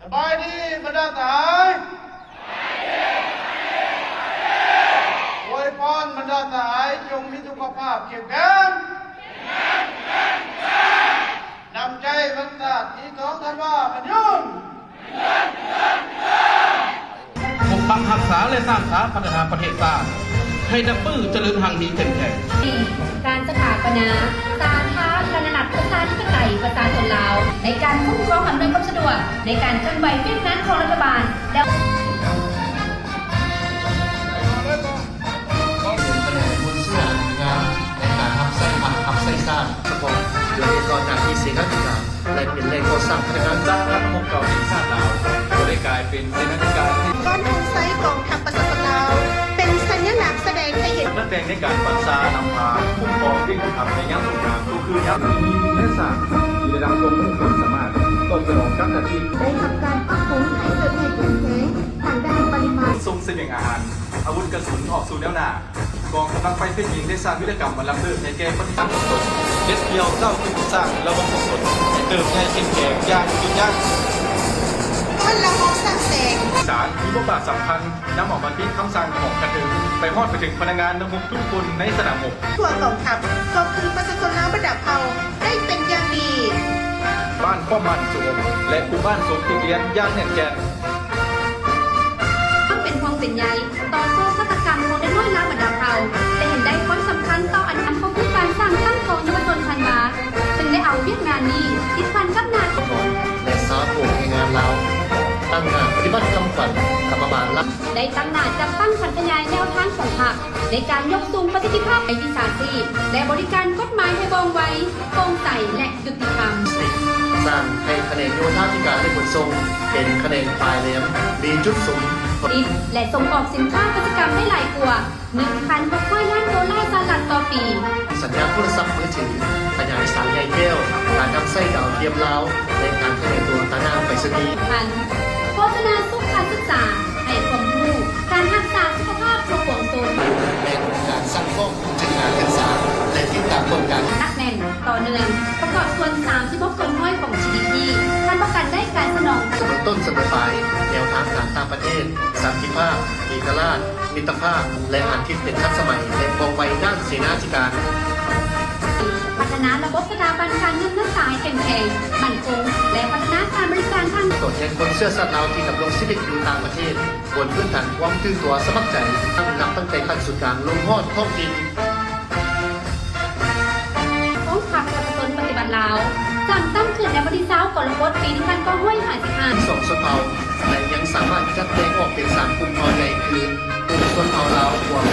ສະບາຍດີບັນດາສະຫາຍ. ອວຍພອນບັນດາສະຫາຍຈົ່ງມີສຸຂະພາບເຂັ້ມແຂງ. ນ້ຳໃຈວັນຊາດທີສອງທັນວາ ໝັ້ນຍືນ. ປົກປັກຮັກສາ ແລະ ສ້າງສາພັດທະນາປະເທດຊາດ ໃຫ້ດັບປຶ້ງຈະເລີນຮັ່ງມີເຂັ້ມແຂງ. ການສະຖາປະນາສາທາລະນະລັດ ປະຊາທິປະໄຕ ປະຊາຊົນລາວ ໃນການຄຸ້ມຄອງອຳນວຍຄວາມສະດວກ ໃນການເຄື່ອນໄຫວວຽກງານຂອງລັດຖະບານ ແລະ ເປັນຄະແນນມູນເຊື້ອອັນດີງາມໃນການຮັບໃຊ້ພັກ ຮັບໃຊ້ຊາດ ສະເພາະເພື່ອເຮັດຕໍ່ໜ້າທີ່ເສນາທິການ ແລະ ເປັນແຫຼ່ງກໍ່ສ້າງພັດທະນາ. ສະຫະພັນພວກເກົ່າແຫ່ງຊາດລາວ ກໍໄດ້ກາຍເປັນເສນາທິການ. ກ້ອນໂຮງໄຊກອງທັບປະຊາຊົນລາວ ເປັນສັນຍະລັກສະແດງໃຫ້ເຫັນ. ນັກແຕ່ງໃນການປັນຊານຳພາ ຄຸ້ມຄອງເລື່ອງທຳໃນຍາມສົງຄາມ ກໍຄືຍາມມີວິທະຍາສາດ ທີ່ໄດ້ຮັບຄວາມຮູ້ຄວາມສາມາດ ຕອບສະໜອງກັບໜ້າທີ່. ໄດ້ຮັບການປັບປຸງໃຫ້ເກີດໃຫຍ່ເຂັ້ມແຂງ ທາງດ້ານປະລິມານ. ສົ່ງສະບຽງອາຫານ ອາວຸດກະສຸນອອກສູ່ແນວໜ້າ. ກອງກຳລັງໄຟເພນຍິງໄດ້ສ້າງວິລະກຳອັນລ້ຳເລີດໃຫ້ແກ່ປະເທດ. ເດັດດ່ຽວກ້າວຂຶ້ນສ້າງລະບົບສົ່ງຜົນໃຫ້ເຕີບໃຫຍ່ເຂັ້ມແຂງຢ່າງຍືນຍັງ. ພົນລະໝົກສ້າງແສງ. ສານມີບົດບາດສຳຄັນນຳເອົາມະຕິຄຳສັ່ງຂອງຂັ້ນເທິງໄປຮອດໄປເຖິງພະນັກງານນຳຮົບທຸກຄົນໃນສະໜາມຮົບ. ທົ່ວກອງທັບ ກໍຄືປະຊາຊົນລາວບັນດາເຜົ່າ ໄດ້ເປັນຢ່າງດີ. ບ້ານປ້ອມໝັ້ນສຸອົບ ແລະ ຄູ່ບ້ານສົມຕິດລຽນຢ່າງແໜ້ນແກ່ນ. ຄວາມເປັນຫ່ວງເປັນໃຍຕໍ່ໂສກະຕາກຳຂອງເດັກນ້ອຍລາວບັນດາເຜົ່າ ແລະ ເຫັນໄດ້ຄວາມສຳຄັນຕໍ່ອະນາຄົດ ກໍຄືການສ້າງຕັ້ງກອງເຍົາວະຊົນທັນວາ ເຊິ່ງໄດ້ເອົາວຽກງານນີ້ຕິດພັນກັບໜ້າ ແລະ ຊາວໂປງແຮງງານລາວ ຕັ້ງໜ້າປະຕິບັດຄຳຂວັນກຳມະບານລັດ ໄດ້ຕັ້ງໜ້າຈັດຕັ້ງຜັນຂະຫຍາຍແນວທາງຂອງພັກ ໃນການຍົກສູງປະສິດທິພາບໃນວິຊາຊີບ ແລະ ບໍລິການກົດໝາຍໃຫ້ວ່ອງໄວ, ໂປ່ງໃສ ແລະ ຍຸຕິທຳ. ສ້າງໃຫ້ຂະແໜງໂຍທາທິການ ແລະ ຂົນສົ່ງ ເປັນຂະແໜງປາຍແຫຼມ ມີຈຸດສຸມ ຜະລິດ ແລະ ສົ່ງອອກສິນຄ້າກະສິກຳໄດ້ຫຼາຍກວ່າ ໜຶ່ງພັນຫົກຮ້ອຍລ້ານໂດລາສະຫະລັດຕໍ່ປີ. ສັນຍາໂທລະສັບມືຖື ຂະຫຍາຍສາຍໃຍແກ້ວ, ການນຳໃຊ້ດາວທຽມລາວ ແລະ ການຂະຫຍາຍຕົວຕາໜ່າງໄປສະນີ. ພັນ ໂຄສະນາສຸກການສຶກສາ ໃຫ້ຄວາມຮູ້ ການຮັກສາສຸຂະພາບທົ່ວປວງຊົນ ແລະ ການສັ່ງຟ້ອງຜູ້ຈັດການສຶກສາ ແລະ ຕິດຕາມກວດກາ. ໜັກແໜ້ນ, ຕໍ່ເນື່ອງ, ປະກອບສ່ວນສາມສິບຫົກສ່ວນຮ້ອຍຂອງ ຈີດີພີ ຮັບປະກັນໄດ້ການສະໜອງ. ສະເໝີຕົ້ນສະເໝີປາຍ, ແນວທາງການຕ່າງປະເທດ, ສັນຕິພາບ, ເອກະລາດ, ມິດຕະພາບ ແລະ ອາທິດເປັນທັນສະໄໝ ແລະ ວ່ອງໄວດ້ານເສນາທິການ. ພັດທະນາລະບົບສະຖາບັນການເງິນເງິນຕາໃຫ້ເຂັ້ມແຂງ, ໝັ້ນຄົງ ແລະ ພັດທະນາການບໍລິການທາງ. ຕົວແທນຄົນເຊື້ອຊາດລາວທີ່ດຳລົງຊີວິດຢູ່ຕ່າງປະເທດ ບົນພື້ນຖານຄວາມຕື່ນຕົວສະໝັກໃຈ, ນັບຕັ້ງແຕ່ຂັ້ນສູນກາງລົງຮອດທ້ອງຖິ່ນ. ກອງທັບປະຊາຊົນປະຕິວັດລາວ ສ້າງຕັ້ງຂຶ້ນໃນວັນທີຊາວ ກໍລະກົດ ປີໜຶ່ງພັນເກົ້າຮ້ອຍຫ້າສິບຫ້າ. ສອງຊົນເຜົ່າ ແລະ ຍັງສາມາດຈັດແບ່ງອອກເປັນສາມກຸ່ມເຜົ່າໃຫຍ່ຄື ກຸ່ມຊົນເຜົ່າລາວ ພວກ